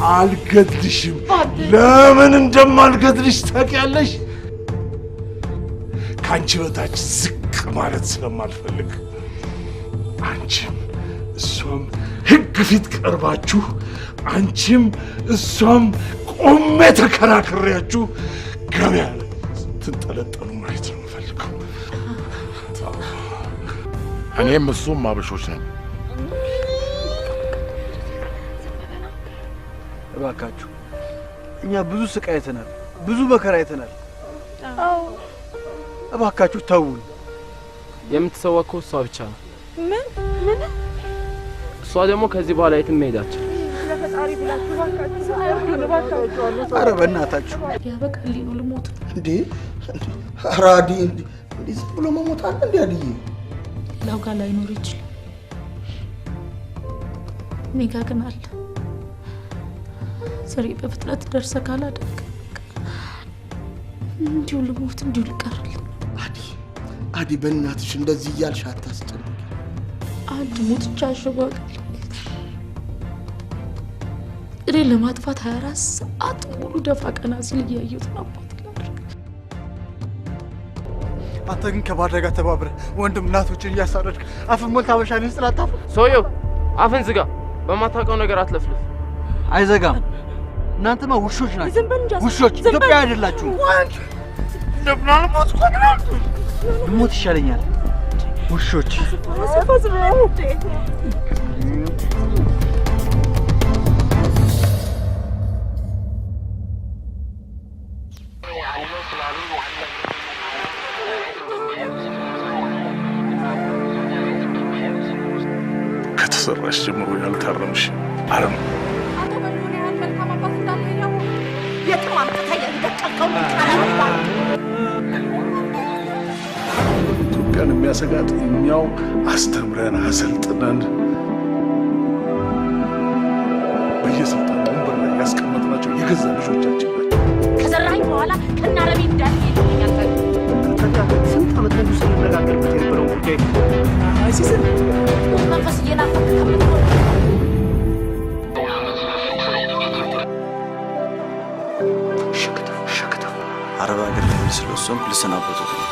አልገድልሽም። ለምን እንደማልገድልሽ ታውቂያለሽ? ከአንቺ በታች ዝቅ ማለት ስለማልፈልግ አንቺም እሷም ሕግ ፊት ቀርባችሁ አንቺም እሷም ቆሜ ተከራክሬያችሁ ገበያ ላይ ስትንጠለጠሉ ማየት ነው የምፈልገው። እኔም እሱም አበሾች ነን። እባካችሁ እኛ ብዙ ስቃይ አይተናል፣ ብዙ መከራ አይተናል። አዎ እባካችሁ ተውን። የምትሰወከው እሷ ብቻ ነው። ምን ምን? እሷ ደግሞ ከዚህ በኋላ የትም መሄድ አትችልም። ለፈጣሪ ብላችሁ እባካችሁ አይሆን፣ እባካችሁ። ኧረ በእናታችሁ ያበቃልኝ ነው ልሞት። እንዴ ኧረ አዲ እንዴ ዝም ብሎ መሞት አለ እንዴ? አዲዬ ሌላው ጋር ላይኖር ይችላል፣ እኔ ጋር ግን አለ። ዘሬ በፍጥነት ደርሰህ ካላደረክ እንዲሁ ልሞት፣ እንዲሁ ልቀርልኝ። አዲ አዲ በእናትሽ እንደዚህ እያልሽ አታስጨንቂ። አንድ ሙትቻ አሸጓቃል። እኔ ለማጥፋት 24 ሰዓት ሙሉ ደፋ ቀና ሲል እያየሁት ነው። አባት ላድርግ። አንተ ግን ከባዳ ጋር ተባብረህ ወንድም እናቶችን እያሳረድክ አፍን ሞልተህ አበሻ ነህ ስላታፍ። ሰውየው አፍን ዝጋ። በማታውቀው ነገር አትለፍልፍ። አይዘጋም። እናንተማ ውሾች ናችሁ። ውሾች ኢትዮጵያ አይደላችሁም። ልሞት ይሻለኛል። ውሾች። ከተሰራሽ ጀምሮ ያልታረምሽ አረም። አቶ በሪሁን ያህል መልካም አባት እንዳለ እያወቅህ የትም አምጥተህ የደቀቀውን ቃላት ኢትዮጵያን የሚያሰጋት እኛው አስተምረን አሰልጥነን በየስልጣን ወንበር ላይ ያስቀመጥናቸው የገዛ ልጆቻችን ናቸው። ከዘራኝ በኋላ ከናረቢ እንዳልሄድ ይለኛል። ስንት ዓመት ሙሉ ስንነጋገርበት የነበረው ጉዳይ ሞት መንፈስ እየናፈቅህ ከምትኖር አረብ ሀገር ለመሄድ ስለወሰንኩ ልሰናበቱት ነው።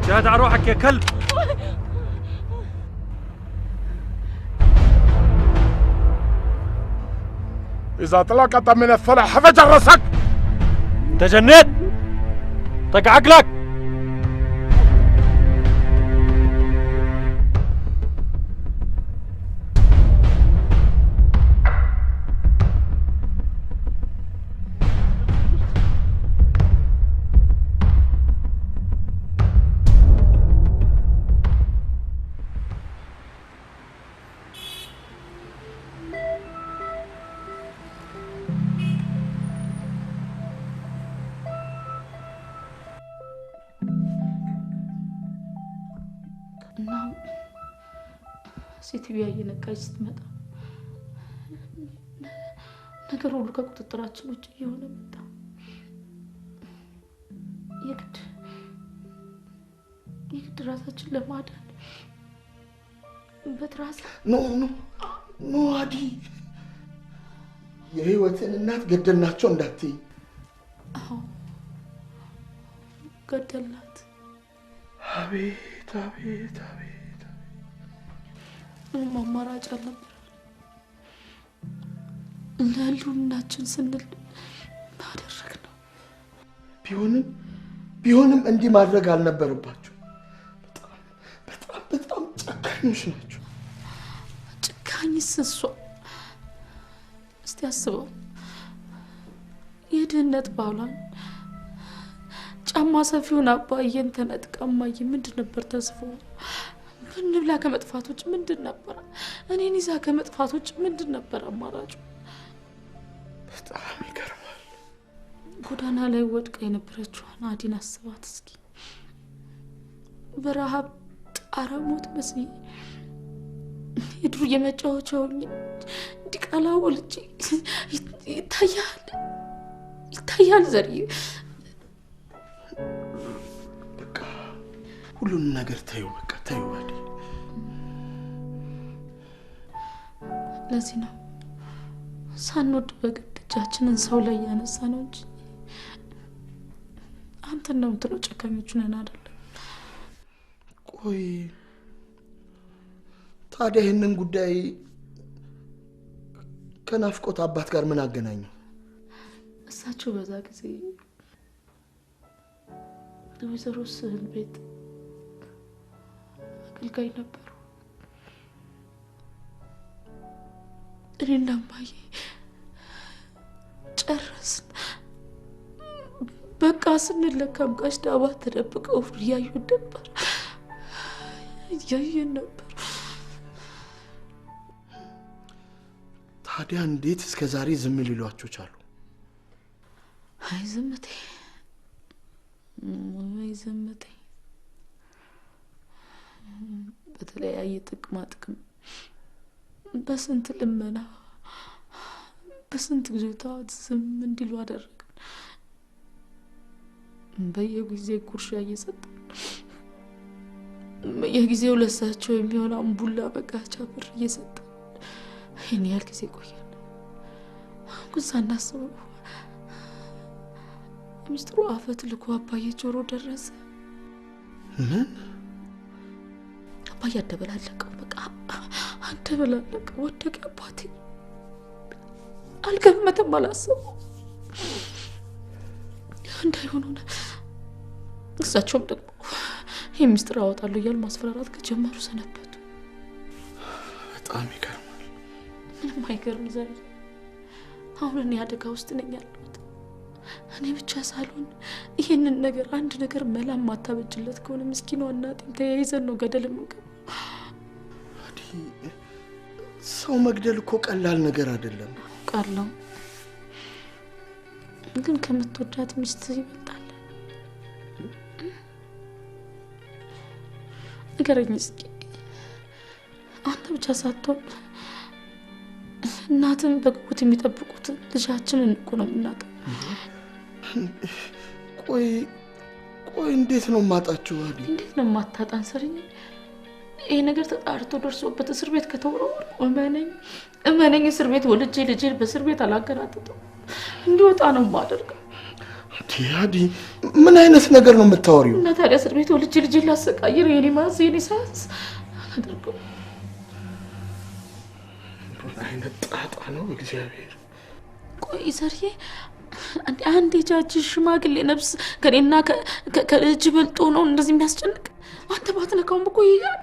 جاد على روحك يا كلب. إذا طلقت من الفرح فجر راسك. انت جنيت، طق عقلك. እና ሴትዮዋ እየነቃች ስትመጣ ነገር ሁሉ ከቁጥጥራችን ውጭ እየሆነ መጣ። የግድ ራሳችን ለማዳን በትራስ No, no, no አዲ፣ የህይወትን እናት ገደልናቸው እንዳትይ። አዎ ገደልናት። አቤት አቤት አቤት! ምንም አማራጭ አልነበረም። ለህልውናችን ስንል አደረግነው። ቢሆንም እንዲህ ማድረግ አልነበረባቸው። በጣም በጣም በጣም ጨካኞች ናቸው። ጨካኝስ እሷ። እስቲ አስበው፣ የድህነት ባሏን ጫማ ሰፊውን አባዬን ተነጥቃ እማዬ ምንድን ነበር ተስፎ? ብንብላ ከመጥፋት ውጭ ምንድን ነበር? እኔን ይዛ ከመጥፋት ውጭ ምንድን ነበር አማራጩ? በጣም ይገርማል። ጎዳና ላይ ወድቃ የነበረችዋን አዲን አስባት እስኪ። በረሃብ ጣረ ሞት መስዬ የዱር የመጫወቻ ሆኜ ዲቃላ ወልጄ ይታያል ይታያል ዘርዬ። በቃ ሁሉንም ነገር ተይው፣ በቃ ተይው አዲ። ለዚህ ነው ሳንወድ በግድ እጃችንን ሰው ላይ ያነሳ ነው እንጂ አንተ እንደምትለው ጨካኞች ነን አይደለም። ቆይ ታዲያ ይህንን ጉዳይ ከናፍቆት አባት ጋር ምን አገናኘው? እሳቸው በዛ ጊዜ ወይዘሮ ስህን ቤት አገልጋይ ነበሩ። እኔና እማዬ ጨረስን በቃ ስንለካም ጋሽ ዳባ ተደብቀው እያዩን ነበር እያየን ነበር። ታዲያ እንዴት እስከ ዛሬ ዝም ሊሏቸው ቻሉ? አይ ዝምቴ፣ ወይ ዝምቴ! በተለያየ ጥቅማ ጥቅም፣ በስንት ልመና፣ በስንት ጊዜታ ዝም እንዲሉ አደረግን። በየጊዜ ጉርሻ እየሰጠን፣ በየጊዜው ለሳቸው የሚሆን አምቡላ በጋቻ ብር እየሰጠን ይህን ያህል ጊዜ ቆየን። አሁን ግን ሳናስበው ሚስጥሩ አፈት ልኮ አባዬ ጆሮ ደረሰ። ምን? አባዬ አደበላለቀው። በቃ አደበላለቀው፣ ወደቀ። አባቴ አልገመተም፣ አላሰበው እንዳይሆን ሆነ። እሳቸውም ደግሞ ይህ ሚስጥር አወጣለሁ እያሉ ማስፈራራት ከጀመሩ ሰነበቱ። በጣም ይገርማል። ምንም አይገርም ዘር። አሁን እኔ አደጋ ውስጥ ነኝ ያለሁት። እኔ ብቻ ሳልሆን ይህንን ነገር አንድ ነገር መላ ማታበጅለት ከሆነ ምስኪኗ እናቴም ተያይዘን ነው ገደል የምንገባው። አዲ፣ ሰው መግደል እኮ ቀላል ነገር አይደለም። አውቃለሁ፣ ግን ከምትወዳት ሚስት ይበልጣል። ንገረኝ እስኪ፣ አንተ ብቻ ሳትሆን እናትን በጉጉት የሚጠብቁት ልጃችንን እኮ ነው የምናጣው። ቆይ ቆይ፣ እንዴት ነው የማጣችሁ? አዲ፣ እንዴት ነው የማታጣን? ሰርኝ፣ ይሄ ነገር ተጣርቶ ደርሶበት እስር ቤት ከተወረወርኩ እመነኝ እመነኝ፣ እስር ቤት ወልጄ ልጄን በእስር ቤት አላገናጥጠው እንዲወጣ ነው የማደርገው። አዲ፣ ምን አይነት ነገር ነው የምታወሪው? እና ታዲያ እስር ቤት ወልጄ ልጄን ላሰቃይር የኔ ማዝ የኔ ሳያንስ አላደርገው። ምን አይነት ጣጣ ነው እግዚአብሔር። ቆይ ዘርዬ፣ አንድ የጃጅ ሽማግሌ ነፍስ ከኔና ከልጅ በልጦ ነው እንደዚህ የሚያስጨንቅ? አንተ ባትነካውም እኮ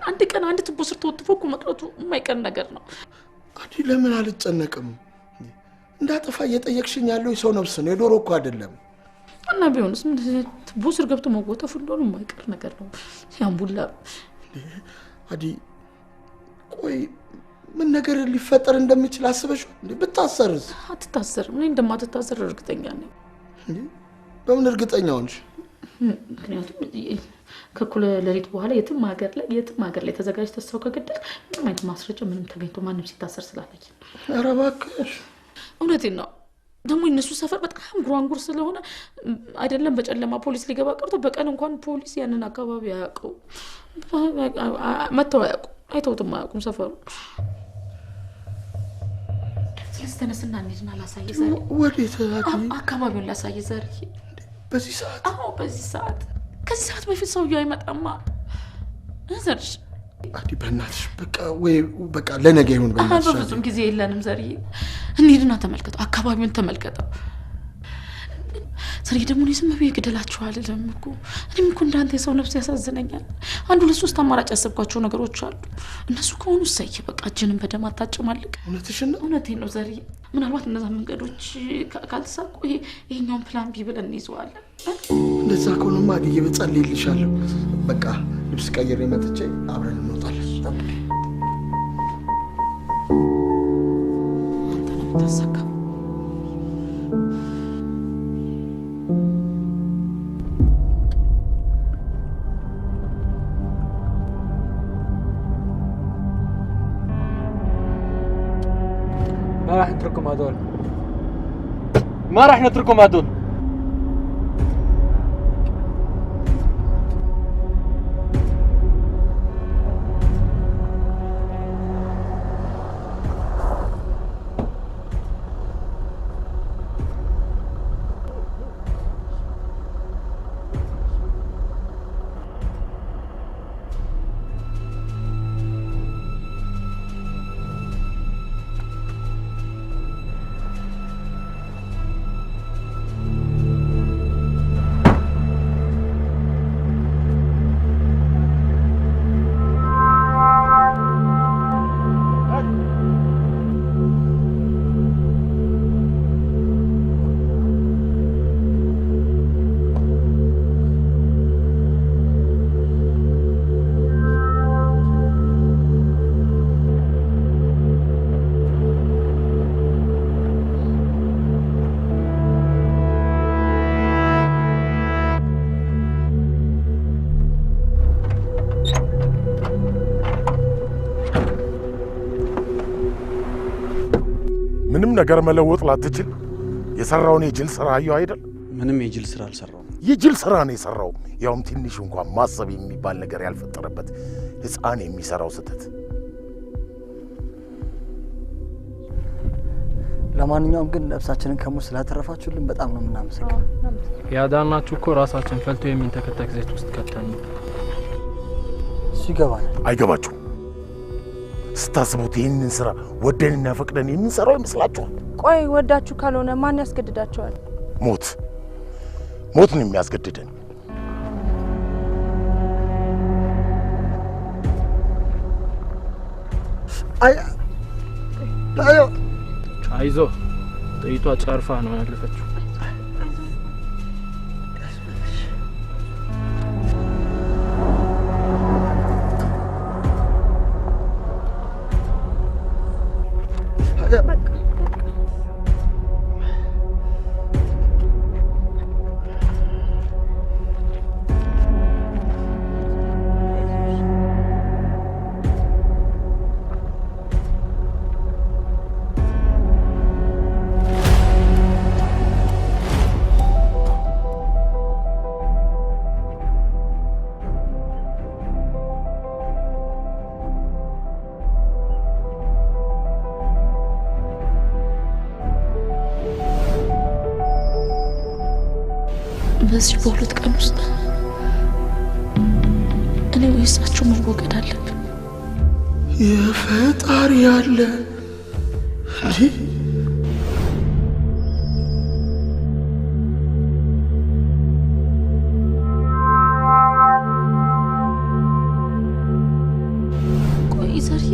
አንድ ቀን አንድ ቱቦ ስር ተወትፎ እኮ መቅረቱ የማይቀር ነገር ነው። አዲ፣ ለምን አልጨነቅም? እንዳጠፋ እየጠየቅሽኝ ያለው የሰው ነፍስ ነው፣ የዶሮ እኮ አይደለም። እና ቢሆንስ ቱቦ ስር ገብቶ መጎተፉ እንደሆነ የማይቀር ነገር ነው። ያምቡላ አዲ፣ ቆይ ምን ነገር ሊፈጠር እንደሚችል አስበሽ? ብታሰርስ? አትታሰርም። እኔ እንደማትታሰር እርግጠኛ ነኝ። በምን እርግጠኛ ሆንሽ? ምክንያቱም ከእኩለ ሌሊት በኋላ የትም ሀገር ላይ ተዘጋጅተህ ሰው ከገደልክ ምንም አይነት ማስረጃ ምንም ተገኝቶ ማንም ሲታሰር ስላላየን። ኧረ እባክሽ፣ እውነቴን ነው። ደግሞ የእነሱ ሰፈር በጣም ጉራንጉር ስለሆነ አይደለም በጨለማ ፖሊስ ሊገባ ቀርቶ በቀን እንኳን ፖሊስ ያንን አካባቢ አያውቀው፣ መተው አያውቁም፣ አይተውትም አያውቁም ሰፈሩ። ስለዚህ ተነስና እንሂድና ላሳይህ ዛሬ። ወዴት? አካባቢውን ላሳይህ ዛሬ። በዚህ ሰዓት? አዎ በዚህ ሰዓት። ከዚህ ሰዓት በፊት ሰውየው አይመጣማ ዘርሽ። አዲ በእናትሽ በቃ ወይ በቃ ለነገ ይሁን በእናትሽ። በፍጹም ጊዜ የለንም ዘርዬ። እንሂድና ተመልከተው፣ አካባቢውን ተመልከተው። ዘርዬ ደግሞ እኔ ዝም ብዬ ግደላቸው አልልም እኮ። እኔም እኮ እንዳንተ የሰው ነፍስ ያሳዝነኛል። አንድ ሁለት ሶስት አማራጭ ያሰብኳቸው ነገሮች አሉ። እነሱ ከሆኑ እሰይ በቃ እጅንም በደም አታጨማልቅ። እውነትሽን ነው? እውነቴን ነው ዘርዬ። ምናልባት እነዛ መንገዶች ካልተሳኩ ይሄኛውን plan B ብለን እንይዘዋለን። እንደዛ ከሆነማ አድዬ እጸልይልሻለሁ። በቃ ልብስ ቀይሬ መጥቼ አብረን እንወጣለን። ጠብቂ። አንተ ነው የምታሳካው። ما راح نتركهم هذول، ما راح نتركهم هذول. ምንም ነገር መለወጥ ላትችል የሰራውን የጅል ስራ አየሁ አይደል? ምንም የጅል ስራ አልሰራውም። የጅል ስራ ነው የሰራው። ያውም ትንሽ እንኳን ማሰብ የሚባል ነገር ያልፈጠረበት ሕፃን የሚሰራው ስህተት። ለማንኛውም ግን ነፍሳችንን ከሞት ስላተረፋችሁልን በጣም ነው የምናመሰግነው። ያዳናችሁ እኮ ራሳችን ፈልቶ የሚንተከተክ ዘይት ውስጥ ከተን ነው። እሱ ይገባናል። አይገባችሁም። ስታስቡት ይህንን ስራ ወደንና ፈቅደን የምንሰራው ይመስላችኋል? ቆይ ወዳችሁ ካልሆነ ማን ያስገድዳችኋል? ሞት ሞት ነው የሚያስገድደን። አይዞ ጥይቷ ጨርፋ ነው ያለፈችው። በዚህ በሁለት ቀን ውስጥ እኔ ወይ እሳቸው መወገድ አለብን። የፈጣሪ ያለ እንዴ! ቆይ ዘርዬ፣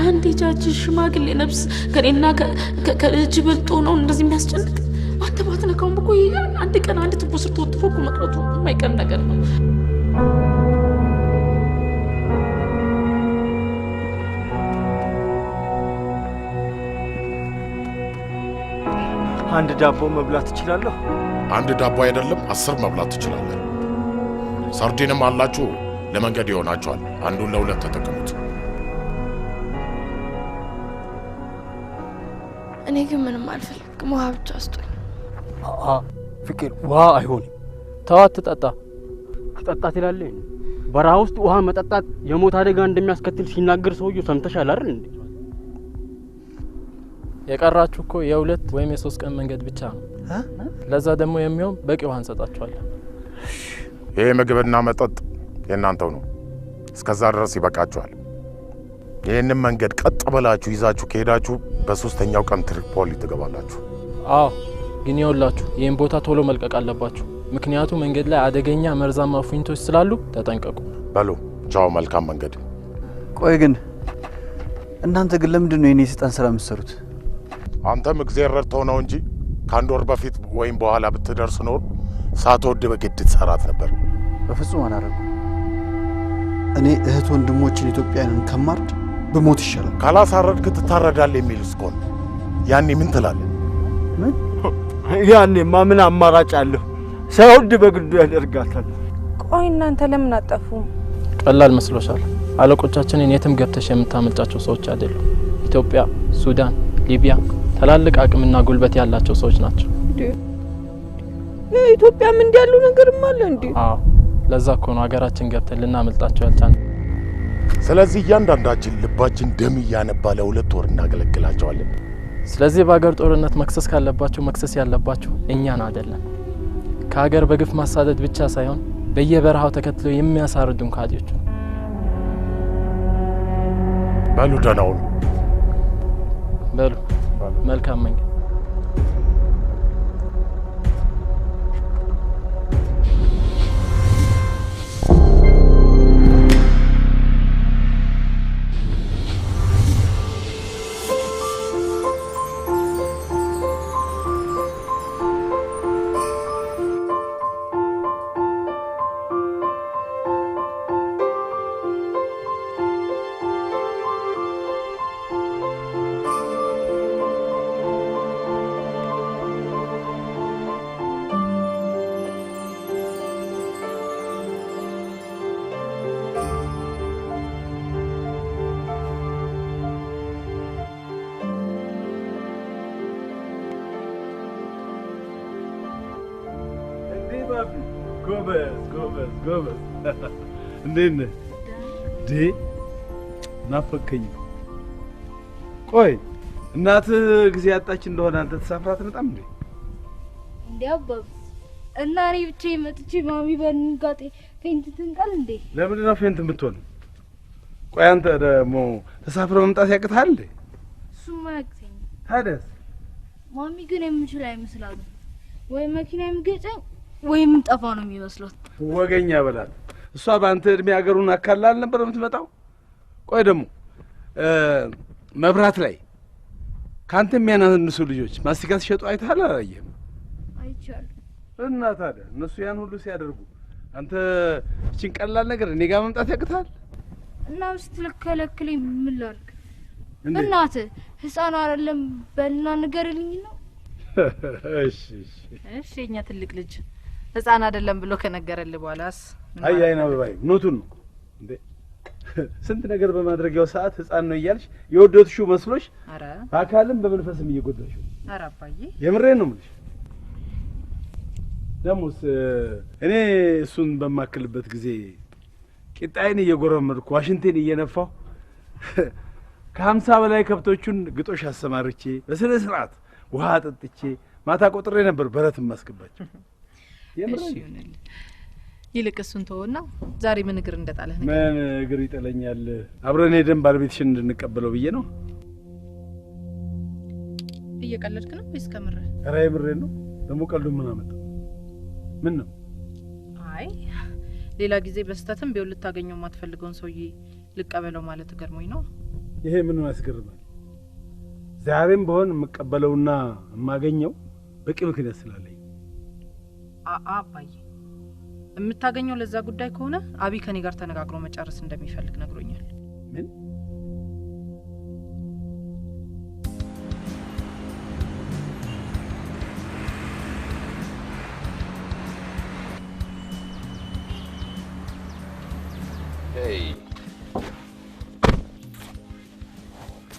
አንድ የጃጅ ሽማግሌ ነፍስ ከኔና ከልጅ በልጦ ነው እንደዚህ የሚያስጨንቅ? አንተ ባትነካውም እኮ አንድ ቀን አንድ ትቦ ስር ተወጥፎ እኮ መቅረቱ የማይቀር ነገር ነው። አንድ ዳቦ መብላት እችላለሁ? አንድ ዳቦ አይደለም 10 መብላት ትችላለህ። ሳርዲንም አላችሁ ለመንገድ ይሆናችኋል። አንዱን ለሁለት ተጠቀሙት። እኔ ግን ምንም አልፈልግም። አልፈልግም። ውሃ ብቻ ስጡኝ። አአ ፍቅር፣ ውሃ አይሆንም። ተዋት፣ ትጠጣ ትጠጣ ትላለህ። በረሃ ውስጥ ውሃ መጠጣት የሞት አደጋ እንደሚያስከትል ሲናገር ሰውዬው ሰምተሻል አይደል እንዴ? የቀራችሁ እኮ የ2 ወይም የ3 ቀን መንገድ ብቻ ነው። ለዛ ደግሞ የሚሆን በቂ ውሃ እንሰጣችኋለን። ይሄ ምግብና መጠጥ የእናንተው ነው። እስከዛ ድረስ ይበቃችኋል። ይህንን መንገድ ቀጥ ብላችሁ ይዛችሁ ከሄዳችሁ በ3ኛው ቀን ትሪፖሊ ትገባላችሁ። አዎ፣ ግን ይኸውላችሁ ይህን ቦታ ቶሎ መልቀቅ አለባችሁ። ምክንያቱም መንገድ ላይ አደገኛ መርዛማ ፉኝቶች ስላሉ ተጠንቀቁ። በሉ ቻው፣ መልካም መንገድ። ቆይ ግን እናንተ ግን ለምንድን ነው የኔ የሰይጣን ስራ የምትሰሩት? አንተም እግዚአብሔር ረድቶህ ነው እንጂ ከአንድ ወር በፊት ወይም በኋላ ብትደርስ ኖር ሳትወድ በግድ ትሰራት ነበር። በፍጹም አላደረኩም። እኔ እህት ወንድሞችን ኢትዮጵያንን ከማርድ ብሞት ይሻላል። ካላሳረድክ ትታረዳለህ የሚል እስኮን ያኔ ምን ትላለህ? ምን ያኔማ ምን አማራጭ አለሁ? ሳይወድ በግዱ ያደርጋታል። ቆይ እናንተ ለምን አጠፉም? ቀላል መስሎሻል? አለቆቻችንን የትም ገብተሽ የምታመልጫቸው ሰዎች አይደሉም። ኢትዮጵያ፣ ሱዳን፣ ሊቢያ ትላልቅ አቅምና ጉልበት ያላቸው ሰዎች ናቸው። ኢትዮጵያም እንዲህ ያለው ነገርም አለ እንዴ? አዎ፣ ለዛ እኮ ነው ሀገራችን ገብተን ልናመልጣቸው ያልቻልን። ስለዚህ እያንዳንዳችን ልባችን ደም እያነባ ለ2 ወር እናገለግላቸዋለን። ስለዚህ በሀገር ጦርነት መክሰስ ካለባችሁ መክሰስ ያለባችሁ እኛን አይደለም። ከሀገር በግፍ ማሳደድ ብቻ ሳይሆን በየበረሃው ተከትለው የሚያሳርዱን ካዲዎች። በሉ ደህና ሁኑ። በሉ መልካም መንገድ። ጎበዝ ጎበዝ ጎበዝ። እንዴት ነህ? ናፈከኝ። ቆይ እናትህ ጊዜ ያጣች እንደሆነ አንተ ተሳፍራ አትመጣም እንዴ? እንዴ አባብ፣ እና እኔ ብቻዬን መጥቼ ማሚ በድንጋጤ faint ትንቀል እንዴ? ለምንድን ነው faint የምትሆነው? ቆይ አንተ ደግሞ ተሳፍረ መምጣት ያቅትሃል እንዴ? እሱማ አያቅተኝም። ታዲያስ? ማሚ ግን የምችል አይመስላትም። ወይ መኪና የሚገጨኝ ወይ የምጠፋ ነው የሚመስላት። ወገኛ በላት። እሷ በአንተ እድሜ ሀገሩን አካላ አልነበር የምትመጣው? ቆይ ደግሞ መብራት ላይ ካንተ የሚያናንሱ ልጆች ማስቲካ ሲሸጡ አይተሃል አላየህም? አይቻለሁ። እና ታዲያ እነሱ ያን ሁሉ ሲያደርጉ አንተ እቺን ቀላል ነገር እኔ ጋር መምጣት ያቅታል? እና ስትከለክለኝ ምን ላድርግ? እናትህ ህፃን አይደለም በልና ንገርልኝ ነው። እሺ እሺ እሺ፣ የኛ ትልቅ ልጅ ህፃን አይደለም ብሎ ከነገረልህ በኋላስ? አይ አይ ነው ባይ ኖቱን ነው እንዴ? ስንት ነገር በማድረጊያው ሰዓት ህፃን ነው እያልሽ የወደድሽው መስሎሽ፣ አረ በአካልም በመንፈስም እየጎዳሽው። አረ አባዬ የምሬን ነው የምልሽ። ደሞስ እኔ እሱን በማክልበት ጊዜ ቂጣዬን እየጎረመድኩ ዋሽንቴን እየነፋሁ ከ50 በላይ ከብቶቹን ግጦሽ አሰማርቼ በስነ ስርዓት ውሃ አጠጥቼ ማታ ቆጥሬ ነበር በረት የማስገባቸው። እሺ ይሁንልህ። ይልቅ እሱን ተወውና ዛሬ ምን እግር እንደጣለህ ንገረኝ። ምን እግር ይጥለኛል? አብረን ሄደን ባለቤትሽን እንድንቀበለው ብዬ ነው። እየቀለድክ ነው ወይስ ከምርህ? ኧረ የምሬን ነው። ደግሞ ቀልዱ ምን አመጣው? ምን ነው? አይ ሌላ ጊዜ በስተትም ቢሆን ልታገኘው የማትፈልገውን ሰውዬ ልቀበለው ማለት ገርሞኝ ነው። ይሄ ምን ያስገርማል? ዛሬም በሆን የምቀበለውና የማገኘው በቂ ምክንያት ስላለኝ። አአ አባዬ፣ የምታገኘው ለዛ ጉዳይ ከሆነ አቢ ከኔ ጋር ተነጋግሮ መጨረስ እንደሚፈልግ ነግሮኛል። ምን?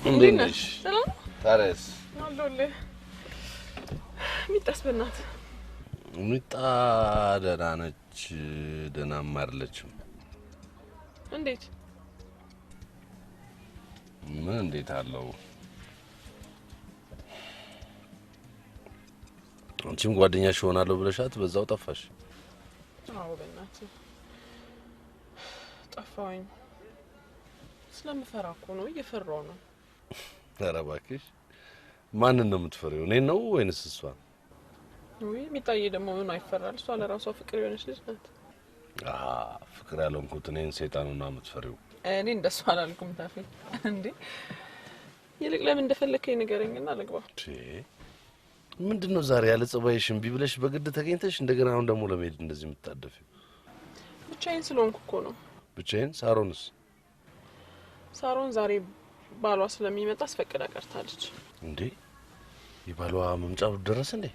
እንዴት ነሽ? ታዲያስ? አለሁልህ። ሚጣስ በእናትህ ሚጣ ደህና ነች፣ ደህናም አይደለችም። እንዴት? ምን እንዴት አለው? አንቺም ጓደኛሽ እሆናለሁ ብለሻት በዛው ጠፋሽ። አዎ በእናትህ ጠፋሁኝ። ስለምፈራ እኮ ነው፣ እየፈራሁ ነው። ኧረ እባክሽ ማንን ነው የምትፈሪው? እኔን ነው ወይንስ እሷን? ውይ ሚጣዬ ደግሞ ምን አይፈራል? እሷ ለራሷ ፍቅር የሆነች ልጅ ናት። አሃ ፍቅር ያልሆንኩት እኔን ሰይጣኑና የምትፈሪው? እኔ እንደሱ አላልኩም ታፌ። እንዴ ይልቅ ለምን እንደፈለከኝ ንገረኝና ልግባ። ምንድነው ዛሬ ያለ ጸባይሽ እምቢ ብለሽ በግድ ተገኝተሽ እንደገና አሁን ደግሞ ለመሄድ እንደዚህ የምትጣደፊው? ብቻዬን ስለሆንኩ እኮ ነው። ብቻዬን? ሳሮንስ? ሳሮን ዛሬ ባሏ ስለሚመጣ አስፈቅዳ ቀርታለች። እንዴ የባሏ መምጫ ደረሰ እንዴ?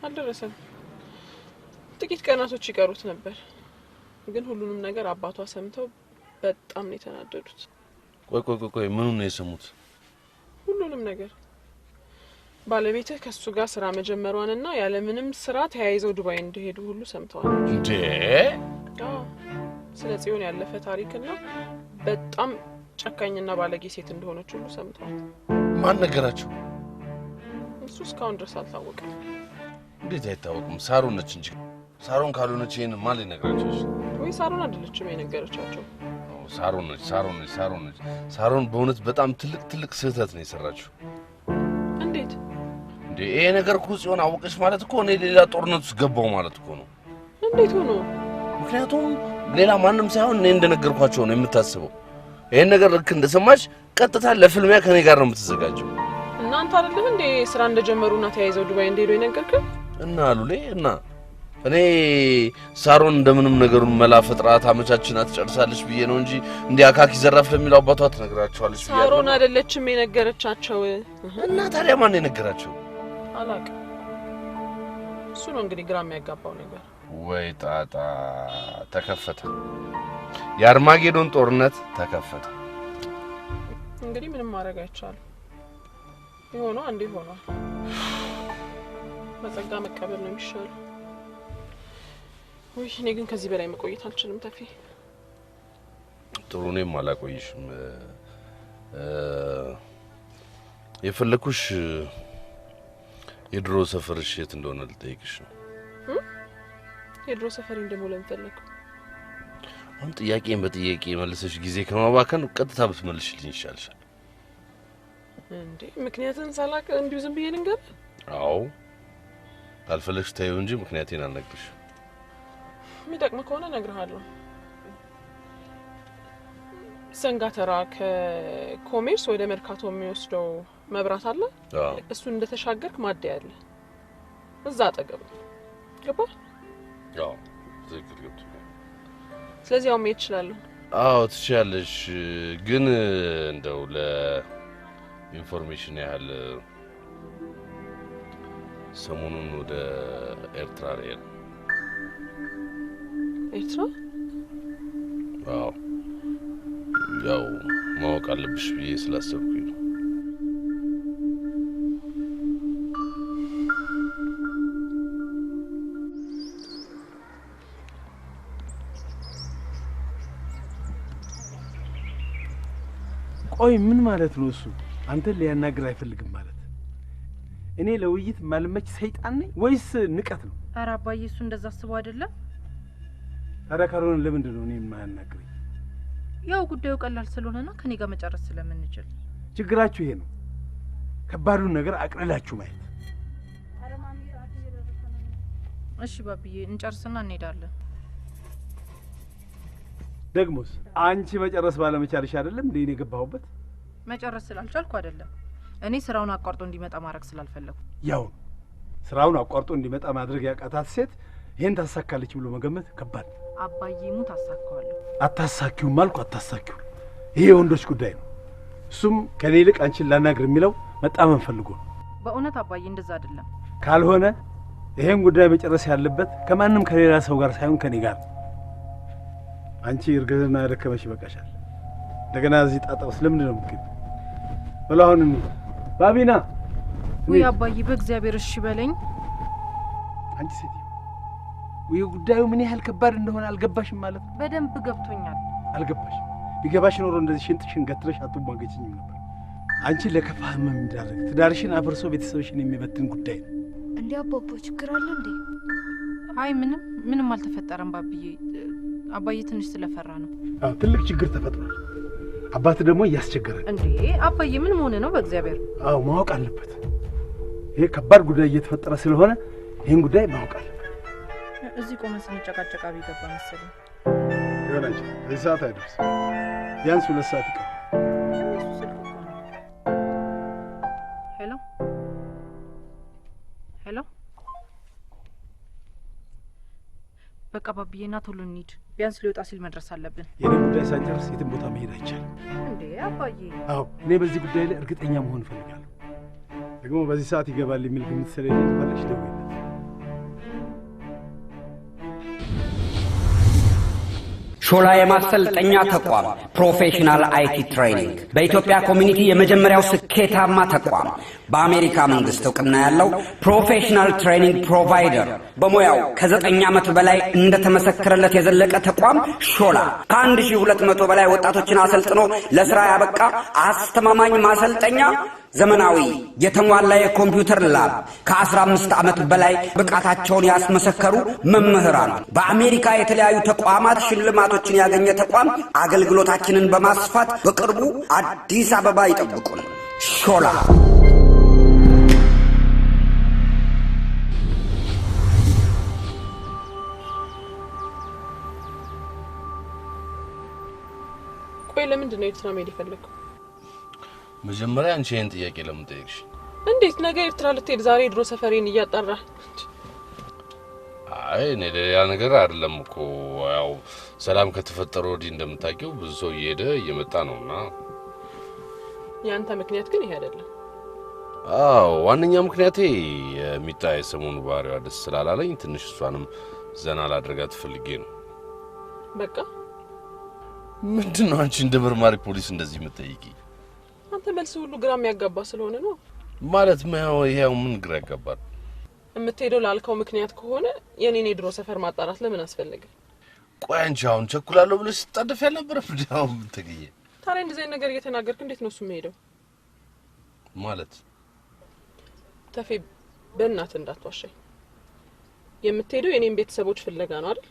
አልደረሰም። ጥቂት ቀናቶች ይቀሩት ነበር። ግን ሁሉንም ነገር አባቷ ሰምተው በጣም ነው የተናደዱት። ቆይ ቆይ ቆይ ቆይ ምኑን ነው የሰሙት? ሁሉንም ነገር። ባለቤትህ ከሱ ጋር ስራ መጀመሯንና ያለምንም ስራ ተያይዘው ዱባይ እንደሄዱ ሁሉ ሰምተዋል። እንዴ? አዎ፣ ስለ ጽዮን ያለፈ ታሪክና በጣም ጨካኝና ባለጌ ሴት እንደሆነች ሁሉ ሰምተዋል። ማን ነገራቸው? እሱ እስካሁን ድረስ አልታወቀም። እንዴት አይታወቅም? ሳሮን ነች እንጂ። ሳሮን ካልሆነች ይሄን ማን ሊነግራቸው ይችላል? ወይ ሳሮን አይደለችም የነገረቻቸው። ሳሮን ነች፣ ሳሮን ነች፣ ሳሮን ነች። ሳሮን በእውነት በጣም ትልቅ ትልቅ ስህተት ነው የሰራችው። እንዴት? እንዴ ይሄ ነገር እኮ ጽዮን አወቀች ማለት እኮ እኔ ሌላ ጦርነት ውስጥ ገባሁ ማለት እኮ ነው። እንዴት ሆኖ? ምክንያቱም ሌላ ማንም ሳይሆን እኔ እንደነገርኳቸው ነው የምታስበው። ይሄን ነገር ልክ እንደሰማች ቀጥታ ለፍልሚያ ከኔ ጋር ነው የምትዘጋጀው። እናንተ አይደለም እንዴ ስራ እንደጀመሩና ተያይዘው ዱባይ እንደሄዱ የነገርከን? እና ሉሌ እና እኔ ሳሮን እንደምንም ነገሩን መላ ፈጥራ ታመቻችና ትጨርሳለች ብዬ ነው እንጂ እንዲህ አካኪ ዘራፍ ለሚለው አባቷ ትነግራቸዋለች ብዬ ሳሮን አይደለችም የነገረቻቸው። እና ታዲያ ማን የነገራቸው? አላውቅም። እሱ ነው እንግዲህ ግራ የሚያጋባው ነገር። ወይ ጣጣ ተከፈተ። የአርማጌዶን ጦርነት ተከፈተ። እንግዲህ ምንም ማድረግ አይቻልም። የሆነው አንዴ ሆኗል። በጸጋ መቀበል ነው የሚሻለው። ውይ እኔ ግን ከዚህ በላይ መቆየት አልችልም ተፌ። ጥሩ፣ እኔም አላቆይሽም። የፈለኩሽ የድሮ ሰፈርሽ የት እንደሆነ ልጠይቅሽ ነው። የድሮ ሰፈሬን ደግሞ ለምን ፈለግኩ? አሁን ጥያቄን በጥያቄ መልሰሽ ጊዜ ከማባከን ቀጥታ ብትመልሽልኝ ይሻልሻል። እንዴ ምክንያትን ሳላቅ እንዲሁ ዝም ብዬ ልንገርህ? አዎ ካልፈለግሽ ተይው እንጂ ምክንያቴን አልነግርሽም። የሚጠቅም ከሆነ እነግርሃለሁ። ሰንጋተራ ከኮሜርስ ወደ መርካቶ የሚወስደው መብራት አለ። እሱን እንደተሻገርክ ማደያ አለ። እዛ አጠገብ ነው። ገባህ? አዎ ትክክል ገብቶኛል። ስለዚህ አሁን መሄድ እችላለሁ? አዎ ትችያለሽ። ግን እንደው ለ information ያህል ሰሞኑን ወደ ኤርትራ ልሄድ ነው። ኤርትራ? አዎ ያው ማወቅ አለብሽ ብዬ ስላሰብኩኝ ነው። ቆይ ምን ማለት ነው እሱ? አንተን ሊያናግር አይፈልግም ማለት? እኔ ለውይይት ማልመች ሰይጣን ነኝ ወይስ ንቀት ነው? ኧረ አባዬ እሱ እንደዛ አስቦ አይደለም። ታዲያ ካልሆነ ለምንድን ነው እኔን የማያናግረኝ? ያው ጉዳዩ ቀላል ስለሆነና ከኔ ጋር መጨረስ ስለምንችል። ችግራችሁ ይሄ ነው፣ ከባዱን ነገር አቅልላችሁ ማየት። እሺ ባብዬ እንጨርስና እንሄዳለን። ደግሞስ አንቺ መጨረስ ባለመቻልሽ አይደለም እንዴ እኔ የገባሁበት? መጨረስ ስላልቻልኩ አይደለም፣ እኔ ስራውን አቋርጦ እንዲመጣ ማድረግ ስላልፈለኩ። ያው ስራውን አቋርጦ እንዲመጣ ማድረግ ያቃታት ሴት ይሄን ታሳካለች ብሎ መገመት ከባድ ነው። አባዬ ሙት አሳካዋለሁ። አታሳኪውም አልኩ፣ አታሳኪው። ይሄ የወንዶች ጉዳይ ነው። እሱም ከኔ ይልቅ አንቺን ላናግር የሚለው መጣመን ፈልጎ ነው። በእውነት አባዬ እንደዛ አይደለም። ካልሆነ ይሄን ጉዳይ መጨረስ ያለበት ከማንም ከሌላ ሰው ጋር ሳይሆን ከኔ ጋር። አንቺ እርግዝና ያደከመሽ ይበቃሻል። እንደገና እዚህ ጣጣ ውስጥ ለምንድን ነው የምትገቢው? በሉ አሁን እንሂድ። ባቢና ውይ አባዬ በእግዚአብሔር እሺ በለኝ። አንቺ ሴትዮ ይህ ጉዳዩ ምን ያህል ከባድ እንደሆነ አልገባሽም ማለት ነው? በደንብ ገብቶኛል። አልገባሽም። ቢገባሽ ኖሮ እንደዚህ ሽንጥሽን ገትረሽ አትሟገችኝም ነበር። አንቺ ለከፋ ህመም የሚዳርግ ትዳርሽን አፍርሶ ቤተሰብሽን የሚበትን ጉዳይ ነው። እንዴ አባባ ችግር አለ እንዴ? አይ ምንም ምንም አልተፈጠረም ባብዬ። አባዬ ትንሽ ስለፈራ ነው። አዎ ትልቅ ችግር ተፈጥሯል። አባት ደግሞ እያስቸገረ ነው። እንዴ አባዬ ምን መሆን ነው? በእግዚአብሔር አዎ ማወቅ አለበት። ይሄ ከባድ ጉዳይ እየተፈጠረ ስለሆነ ይሄን ጉዳይ ማወቅ አለበት። እዚህ ቆመን ስንጨቃጨቅ አብይ ገባ መሰለኝ። ይሆናል በዚህ ሰዓት አይደርስም። ቢያንስ 2 ሰዓት ይቀራል። Hello hello፣ በቃ ባብዬ ና ቶሎ እንሂድ። ቢያንስ ሊወጣ ሲል መድረስ አለብን። የኔ ጉዳይ ሳንጨርስ የትም ቦታ መሄድ አይቻልም። እንዴ አባዬ። አዎ እኔ በዚህ ጉዳይ ላይ እርግጠኛ መሆን እፈልጋለሁ። ደግሞ በዚህ ሰዓት ይገባል የሚል ግምት ስለሌለኝ ፈለግሽ ደውይለት። ሾላ የማሰልጠኛ ተቋም professional IT training በኢትዮጵያ community የመጀመሪያው ስኬታማ ተቋም፣ በአሜሪካ መንግስት እውቅና ያለው professional training provider፣ በሙያው ከ9 ዓመት በላይ እንደተመሰከረለት የዘለቀ ተቋም ሾላ ከ1200 በላይ ወጣቶችን አሰልጥኖ ለስራ ያበቃ አስተማማኝ ማሰልጠኛ፣ ዘመናዊ የተሟላ የኮምፒውተር lab፣ ከ15 ዓመት በላይ ብቃታቸውን ያስመሰከሩ መምህራን፣ በአሜሪካ የተለያዩ ተቋማት ሽልማቶችን ያገኘ ተቋም። አገልግሎታችንን በማስፋት በቅርቡ አዲስ አበባ ይጠብቁን። ሾላ። ቆይ ለምንድን ነው ኤርትራ መሄድ የፈለግከው? መጀመሪያ አንቺ ይሄን ጥያቄ ለምን ጠየቅሽ? እንዴት ነገ ኤርትራ ልትሄድ ዛሬ ድሮ ሰፈሬን እያጣራ? አይ እኔ ሌላ ነገር አይደለም እኮ ያው ሰላም ከተፈጠረ ወዲህ እንደምታውቂው ብዙ ሰው እየሄደ እየመጣ ነውና። ያንተ ምክንያት ግን ይሄ አይደለም። አዎ ዋነኛ ምክንያቴ የሚጣ የሰሞኑ ባህሪዋ ደስ ስላላለኝ ትንሽ እሷንም ዘና ላድርጋት ፈልጌ ነው። በቃ ምንድነው አንቺ እንደ መርማሪ ፖሊስ እንደዚህ የምትጠይቂ? አንተ መልስ ሁሉ ግራ የሚያጋባ ስለሆነ ነው። ማለት ይሄው ምን ግራ ያጋባል? የምትሄደው ላልከው ምክንያት ከሆነ የኔን የድሮ ሰፈር ማጣራት ለምን አስፈለገ? ቆይ አንቺ አሁን ቸኩላለሁ ብለሽ ስትጣደፊ አልነበረም እንዴ? አሁን ተገኘ ታዲያ እንደዚህ አይነት ነገር እየተናገርክ እንዴት ነው እሱ የሚሄደው? ማለት ተፌ በእናትህ እንዳትዋሸኝ። የምትሄደው የኔን ቤተሰቦች ፍለጋ ነው አይደል?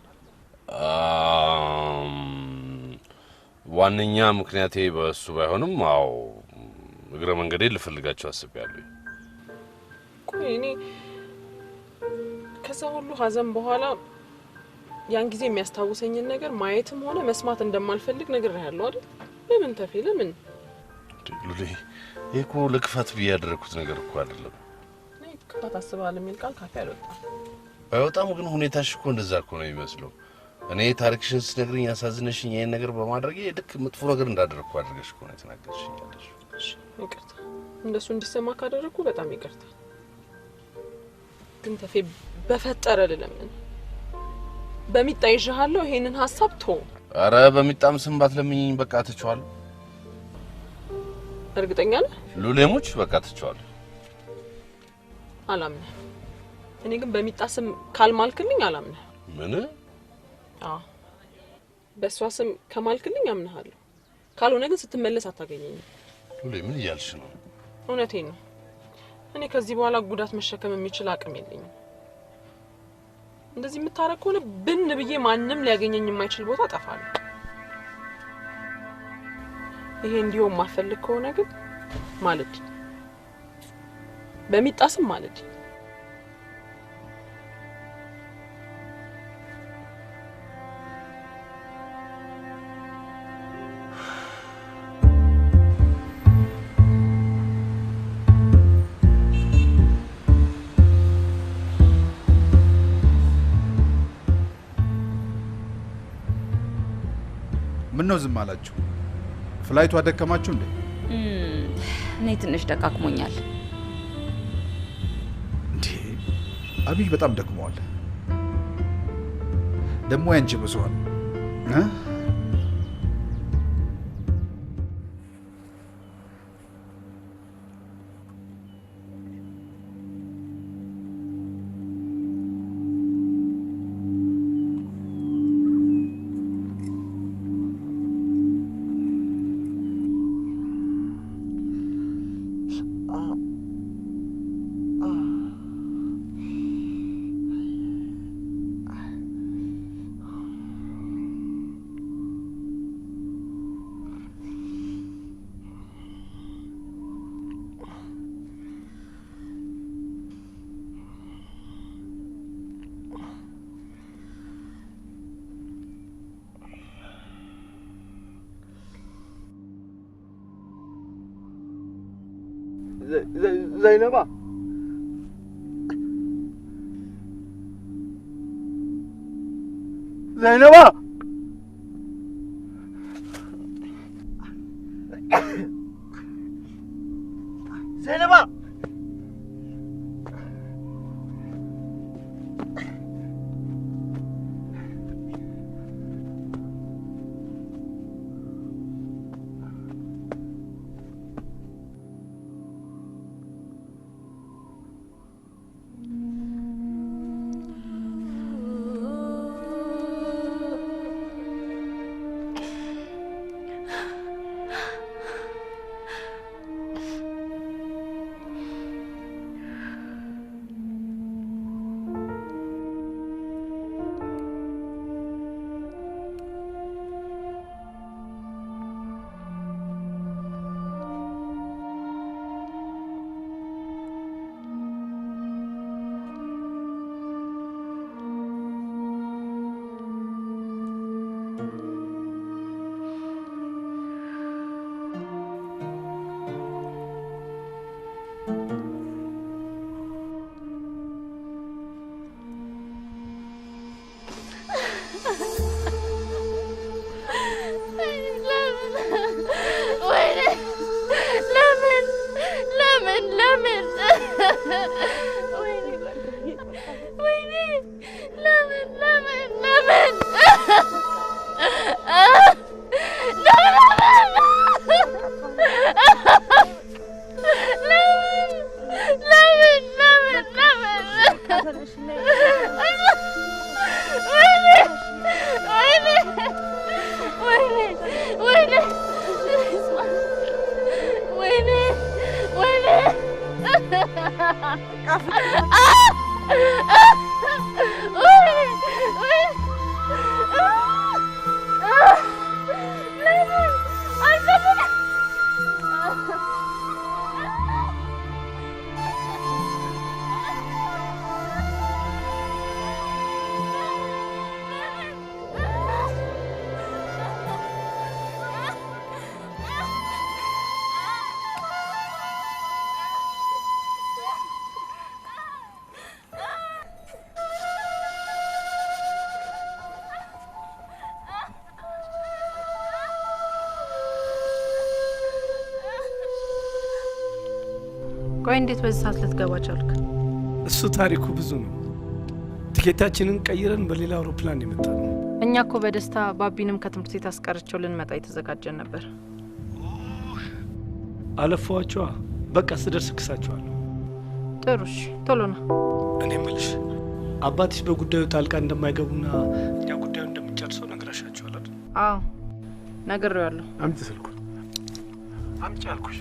ዋነኛ ምክንያቴ በእሱ ባይሆንም አዎ እግረ መንገዴ ልፈልጋቸው አስቤያለሁ። ቆይ እኔ ከዛ ሁሉ ሀዘን በኋላ ያን ጊዜ የሚያስታውሰኝን ነገር ማየትም ሆነ መስማት እንደማልፈልግ ነግሬሃለሁ አይደል? ለምን ተፌ ለምን? ሉሌ ይሄ እኮ ለክፋት ብዬ ያደረኩት ነገር እኮ አይደለም። እኔ ክፋት አስበሃል የሚል ቃል ካፌ አልወጣም። ባይወጣም ግን ሁኔታሽ እኮ እንደዛ እኮ ነው የሚመስለው። እኔ ታሪክሽን ስትነግሪኝ ያሳዝነሽኝ ይሄን ነገር በማድረጌ ልክ መጥፎ ነገር እንዳደረኩ አድርገሽ እኮ ነው የተናገርሽኝ ያለሽ። እሺ ይቅርታ፣ እንደሱ እንዲሰማ ካደረኩ በጣም ይቅርታ። ግን ተፌ በፈጠረ ልለምን በሚጣ ይዤሃለሁ፣ ይሄንን ሀሳብ ተው። አረ በሚጣም ስም ባትለምኚኝ በቃ ትቼዋለሁ። እርግጠኛ ነህ? ሉሌሞች በቃ ትቼዋለሁ። አላምንህም። እኔ ግን በሚጣ ስም ካልማልክልኝ አላምንህም። ምን? አዎ በእሷ ስም ከማልክልኝ አምንሃለሁ። ካልሆነ ግን ስትመለስ አታገኘኝም። ሉሌ ምን እያልሽ ነው? እውነቴን ነው። እኔ ከዚህ በኋላ ጉዳት መሸከም የሚችል አቅም የለኝም። እንደዚህ የምታረግ ከሆነ ብን ብዬ ማንም ሊያገኘኝ የማይችል ቦታ እጠፋለሁ። ይሄ እንዲሆን ማፈልግ ከሆነ ግን ማለት በሚጣ ስም ማለት ምን ነው ዝም አላችሁ? Flight ኡ አደከማችሁ እንዴ? እኔ ትንሽ ደካክሞኛል። እንዴ አብይ በጣም ደክሟል። ደሞ ያንቺ ብሷል። ዘይነባ ዘይነባ ዘይነባ ቆይ እንዴት በዚህ ሰዓት ልትገባ ቻልክ? እሱ ታሪኩ ብዙ ነው። ትኬታችንን ቀይረን በሌላ አውሮፕላን የመጣነው። እኛ እኮ በደስታ ባቢንም ከትምህርት ቤት አስቀርቼው ልንመጣ የተዘጋጀን ነበር። አለፈዋቸዋ። በቃ ስደርስ እክሳቸዋለሁ። ጥሩ እሺ፣ ቶሎ ና። እኔ የምልሽ አባትሽ በጉዳዩ ጣልቃ እንደማይገቡና እኛ ጉዳዩን እንደምንጨርሰው ነግረሻቸዋል አይደል? አዎ ነግሬዋለሁ። አምጪ ስልኩን፣ አምጪ አልኩሽ።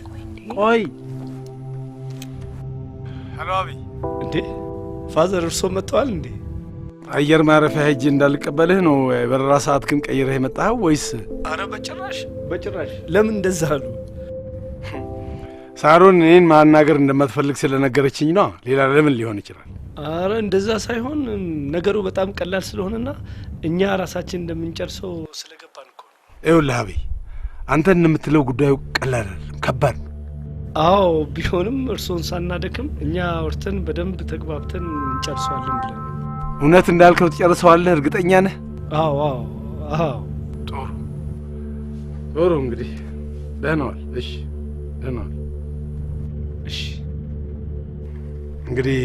ቆይ hello አብይ። እንዴ father እርሶ መጥተዋል እንዴ? አየር ማረፊያ ሄጄ እንዳልቀበልህ ነው የበረራ ሰዓትህን ቀይረህ የመጣኸው ወይስ? አረ በጭራሽ በጭራሽ። ለምን እንደዛ አሉ? ሳሮን እኔን ማናገር እንደማትፈልግ ስለነገረችኝ ነው። ሌላ ለምን ሊሆን ይችላል? አረ እንደዛ ሳይሆን ነገሩ በጣም ቀላል ስለሆነና እኛ ራሳችን እንደምንጨርሰው ስለገባን እኮ ነው። ይኸውልህ አብይ፣ አንተ እንደምትለው ጉዳዩ ቀላል አይደለም፣ ከባድ ነው። አዎ ቢሆንም እርሶን ሳናደክም እኛ አውርተን በደንብ ተግባብተን እንጨርሰዋለን ብለን። እውነት እንዳልከው ትጨርሰዋለህ? እርግጠኛ ነህ? አዎ አዎ አዎ። ጥሩ ጥሩ። እንግዲህ ደህና ዋል። እሺ ደህና ዋል። እሺ እንግዲህ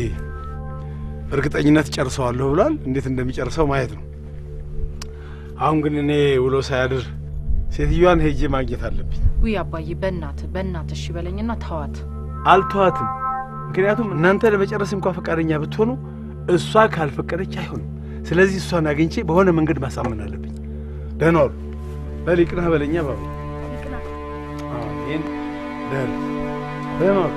እርግጠኝነት ጨርሰዋለሁ ብሏል። እንዴት እንደሚጨርሰው ማየት ነው። አሁን ግን እኔ ውሎ ሳያድር ሴትዮዋን ሄጄ ማግኘት አለብኝ። ውይ አባዬ በእናትህ በእናትህ እሺ በለኝና ተዋት። አልተዋትም። ምክንያቱም እናንተ ለመጨረስ እንኳን ፈቃደኛ ብትሆኑ እሷ ካልፈቀደች አይሆንም። ስለዚህ እሷን አግኝቼ በሆነ መንገድ ማሳመን አለብኝ። ደህና ዋሉ። በል ይቅናህ በለኛ ባባ። ይቅናህ። አዎ ይሄን ደህና ደህና ዋሉ።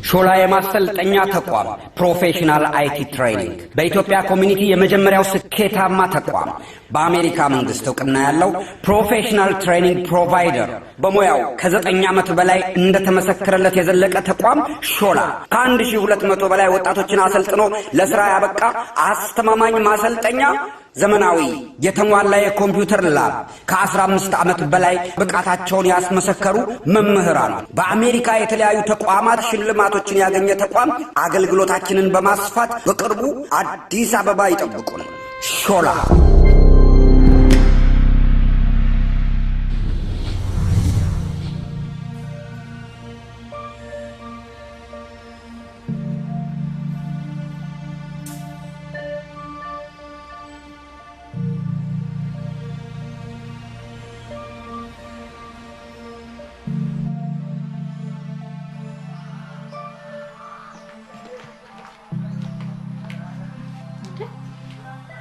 ሾላ የማሰልጠኛ ተቋም professional IT training በኢትዮጵያ community የመጀመሪያው ስኬታማ ተቋም፣ በአሜሪካ መንግስት እውቅና ያለው professional training provider፣ በሙያው ከ9 ዓመት በላይ እንደተመሰከረለት የዘለቀ ተቋም ሾላ ከ1200 በላይ ወጣቶችን አሰልጥኖ ለስራ ያበቃ አስተማማኝ ማሰልጠኛ ዘመናዊ የተሟላ የኮምፒውተር lab፣ ከ15 ዓመት በላይ ብቃታቸውን ያስመሰከሩ መምህራን፣ በአሜሪካ የተለያዩ ተቋማት ሽልማቶችን ያገኘ ተቋም። አገልግሎታችንን በማስፋት በቅርቡ አዲስ አበባ ይጠብቁን። ሾላ።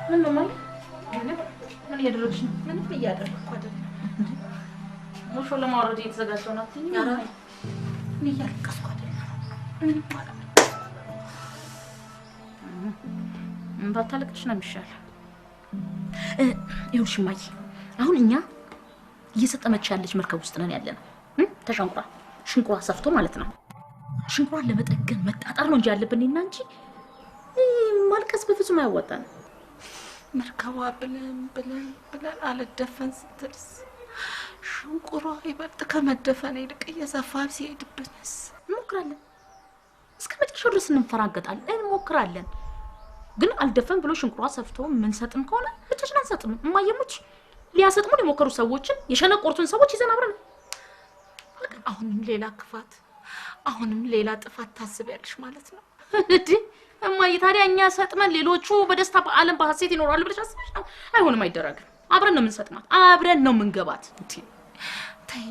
ምን ነው ማለት? ምን እያደረግሽ ነው? ምንም እያደረግኩ አይደለም። ሙሾ ለማውረድ እየተዘጋጀሁ ነው አትይኝም? ኧረ እኔ እያለቀስኩ አይደለም። ምንም አላለቅስኩም። ባታለቅሽ ነው የሚሻለው። ይኸውልሽ እማዬ፣ አሁን እኛ እየሰጠመች ያለች መርከብ ውስጥ ነን ያለነው። ተሸንቁራ ሽንቁሯ ሰፍቶ ማለት ነው። ሽንቁሯን ለመጠገን መጣጣር ነው እንጂ ያለብን እኔና አንቺ ማልቀስ በፍጹም አያዋጣንም። መርከቧ ብለን ብለን ብለን አልደፈን ስትልስ፣ ሽንቁሯ ይበልጥ ከመደፈን ይልቅ እየሰፋ ሲሄድብንስ? እንሞክራለን፣ እስከ መጨረሻው ድረስ እንፈራገጣለን፣ እንሞክራለን። ግን አልደፈን ብሎ ሽንቁሯ ሰፍቶ የምንሰጥም ከሆነ ብቻችን አንሰጥምም። እማዬሞች ሊያሰጥሙን የሞከሩ ሰዎችን የሸነቆሩትን ሰዎች ይዘን አብረን አሁንም ሌላ ክፋት፣ አሁንም ሌላ ጥፋት ታስቢያለሽ ማለት ነው። እንዴ እማዬ፣ ታዲያ እኛ ሰጥመን ሌሎቹ በደስታ በዓለም በሐሴት ይኖራሉ ብለሽ አስበሽ ነው? አይሆንም፣ አይደረግም። አብረን ነው የምንሰጥማት፣ አብረን ነው የምንገባት። እንዴ ተይ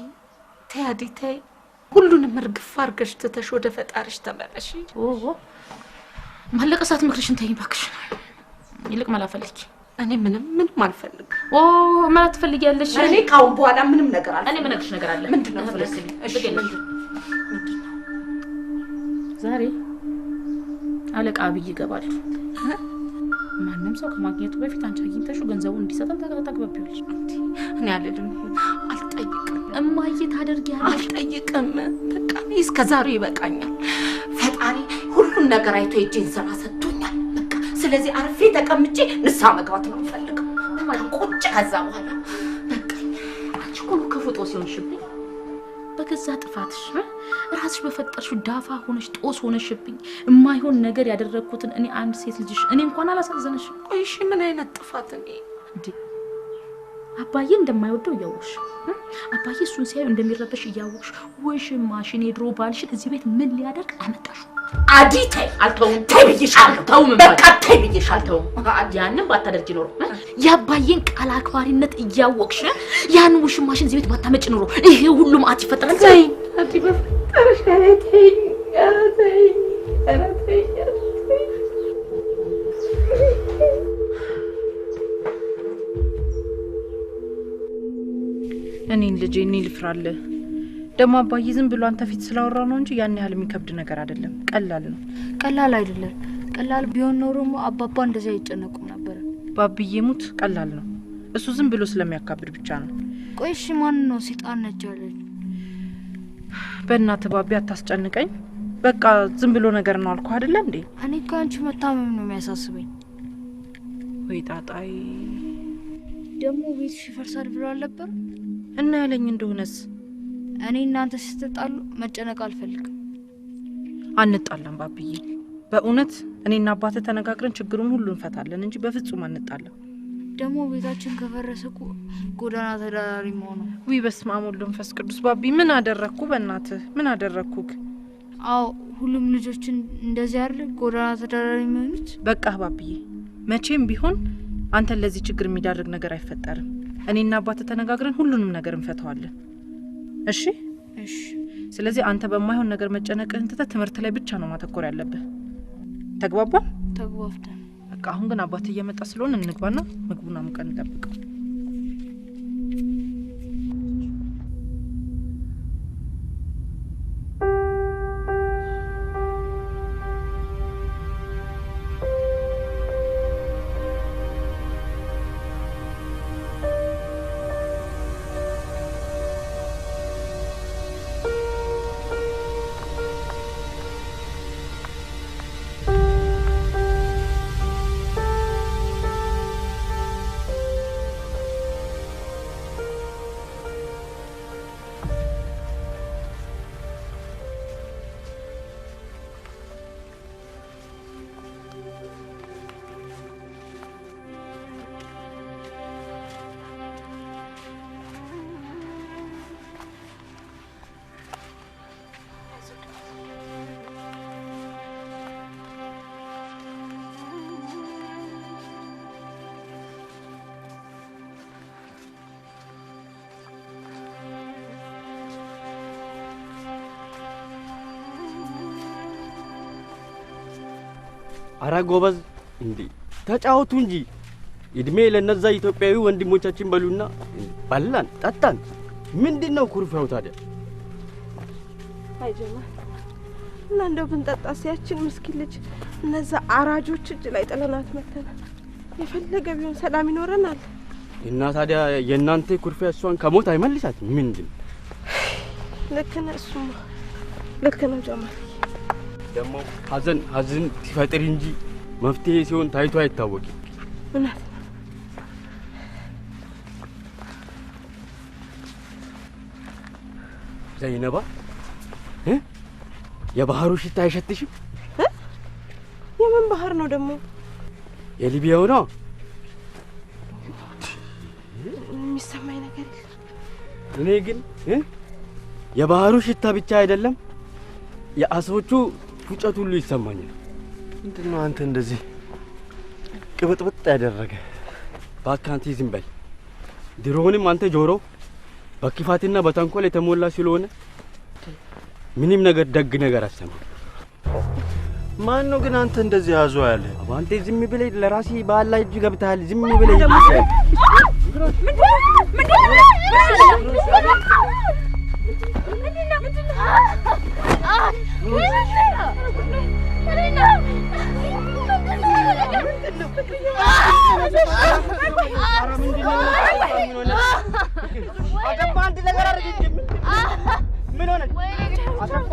ተይ አዲ ተይ፣ ሁሉንም እርግፍ አድርገሽ ትተሽ ወደ ፈጣሪሽ ተመለሽ። ኦ ማለቀሳት ምክርሽን ተይኝ እባክሽ። ይልቅ መላ ፈልጊ። እኔ ምንም ምንም አልፈልግም። ኦ መላ ትፈልጊያለሽ? እኔ ካሁን በኋላ ምንም ነገር አልፈልግም። እኔ የምነግርሽ ነገር አለ። ምንድን ነው? እሺ ዛሬ አለቃ አብይ ይገባሉ። ማንም ሰው ከማግኘቱ በፊት አንቺ አግኝተሽው ገንዘቡን እንዲሰጠን ታግባቢዋለሽ። እኔ አልልም፣ አልጠይቅም። እማዬ ታደርጊያለሽ። አልጠይቅም። በቃ እኔ እስከ ዛሬው ይበቃኛል። ፈጣሪ ሁሉን ነገር አይቶ የእጄን ስራ ሰጥቶኛል። በቃ ስለዚህ አርፌ ተቀምጬ ንስሐ መግባት ነው የምፈልገው። በቃ ቁጭ ከዛ በኋላ በቃ አንቺ እኮ ነው ክፉ ጦስ የሆንሽብኝ። በገዛ ጥፋትሽ ራስሽ በፈጠርሽው ዳፋ ሆነሽ ጦስ ሆነሽብኝ። የማይሆን ነገር ያደረግኩትን እኔ አንድ ሴት ልጅሽ እኔ እንኳን አላሳዘነሽም። ቆይ እሺ ምን አይነት ጥፋት? እኔ እንዴ አባዬ እንደማይወደው እያወቅሽ፣ አባዬ እሱን ሲያዩ እንደሚረበሽ እያወቅሽ ውሽማሽን የድሮ ባልሽን እዚህ ቤት ምን ሊያደርግ አመጣሽው? አዲ ተይ፣ አልተውም። ተይ ብዬሻለሁ። አልተውም። በቃ ተይ ብዬሻለሁ። አልተውም። ያንን ባታደርጊ ኖሮ፣ የአባዬን ቃል አክባሪነት እያወቅሽ ያን ውሽማሽን እዚህ ቤት ባታመጭ ኖሮ ይሄ ሁሉ መዓት ይፈጠራል። ተይ አዲ፣ በፈጠረሽ ኧረ ተይኝ፣ ኧረ ተይኝ፣ ኧረ ተይኝ፣ ኧረ ተይኝ። እኔን ልጄ እኔ ልፍራልህ። ደግሞ አባዬ ዝም ብሎ አንተ ፊት ስላወራ ነው እንጂ ያን ያህል የሚከብድ ነገር አይደለም። ቀላል ነው። ቀላል አይደለም። ቀላል ቢሆን ኖሮማ አባባ እንደዚያ አይጨነቁም ነበር። ባብዬ ሙት ቀላል ነው። እሱ ዝም ብሎ ስለሚያካብድ ብቻ ነው። ቆይ እሺ ማን ነው ሴጣን ነች ያለች? በእናትህ ባቢ አታስጨንቀኝ። በቃ ዝም ብሎ ነገር ነው አልኩህ አይደለ እንዴ? እኔ እኮ አንቺ መታመም ነው የሚያሳስበኝ። ወይ ጣጣይ፣ ደግሞ ቤትሽ ይፈርሳል ብሎ አልነበር? እና ያለኝ እንደሆነስ? እኔ እናንተ ስትጣሉ መጨነቅ አልፈልግም። አንጣላም ባብዬ፣ በእውነት እኔና አባትህ ተነጋግረን ችግሩን ሁሉ እንፈታለን እንጂ በፍጹም አንጣላም። ደግሞ ቤታችን ከፈረሰ እኮ ጎዳና ተዳዳሪ መሆኑ። ውይ በስመ አብ ወወልድ ወመንፈስ ቅዱስ። ባቢ ምን አደረግኩ? በእናትህ ምን አደረግኩክ? አዎ ሁሉም ልጆችን እንደዚህ አይደል ጎዳና ተዳዳሪ የሚሆኑት? በቃ ባብዬ፣ መቼም ቢሆን አንተን ለዚህ ችግር የሚዳርግ ነገር አይፈጠርም። እኔና አባትህ ተነጋግረን ሁሉንም ነገር እንፈታዋለን። እሺ እሺ። ስለዚህ አንተ በማይሆን ነገር መጨነቅህን ትተህ ትምህርት ላይ ብቻ ነው ማተኮር ያለብህ። ተግባባን? ተግባብተን። በቃ አሁን ግን አባትህ እየመጣ ስለሆነ እንግባና ምግቡን አሙቀን እንጠብቀው። አረ ጎበዝ፣ እንዴ ተጫወቱ እንጂ እድሜ ለነዛ ኢትዮጵያዊ ወንድሞቻችን በሉና በላን ጠጣን። ምንድን ነው ኩርፊያው ታዲያ? አይ ጀማል፣ እና እንደው ብንጠጣስ ያችን ምስኪን ልጅ እነዛ አራጆች እጅ ላይ ጥለናት መተናል። የፈለገ ቢሆን ሰላም ይኖረናል። እና ታዲያ የእናንተ ኩርፊያ እሷን ከሞት አይመልሳት? ምንድን ልክ ነህ፣ እሱማ ልክ ነው ጀማል። ደግሞ ሀዘን ሀዘን ሲፈጥር እንጂ መፍትሄ ሲሆን ታይቶ አይታወቅም። እውነት ነው። ዘይነባ እ የባህሩ ሽታ አይሸትሽም? የምን ባህር ነው ደግሞ? የሊቢያው ነው። የሚሰማኝ ነገር የለም። እኔ ግን የባህሩ ሽታ ብቻ አይደለም፣ የአሳዎቹ ፉጨት ሁሉ ይሰማኛል። ምንድን ነው አንተ እንደዚህ ቅብጥብጥ ያደረገ? እባክህ አንተ ዝም በል። ድሮውንም አንተ ጆሮ በክፋትና በተንኮል የተሞላ ስለሆነ ምንም ነገር ደግ ነገር አሰማም። ማን ነው ግን አንተ እንደዚህ ያዞ ያለ? አንተ ዝም ብለህ ለራስህ በአላህ እጅ ገብተሃል። ዝም ብለህ አንድ ነገር አድርግ እንጂ ምን ሆነ? አሰፋ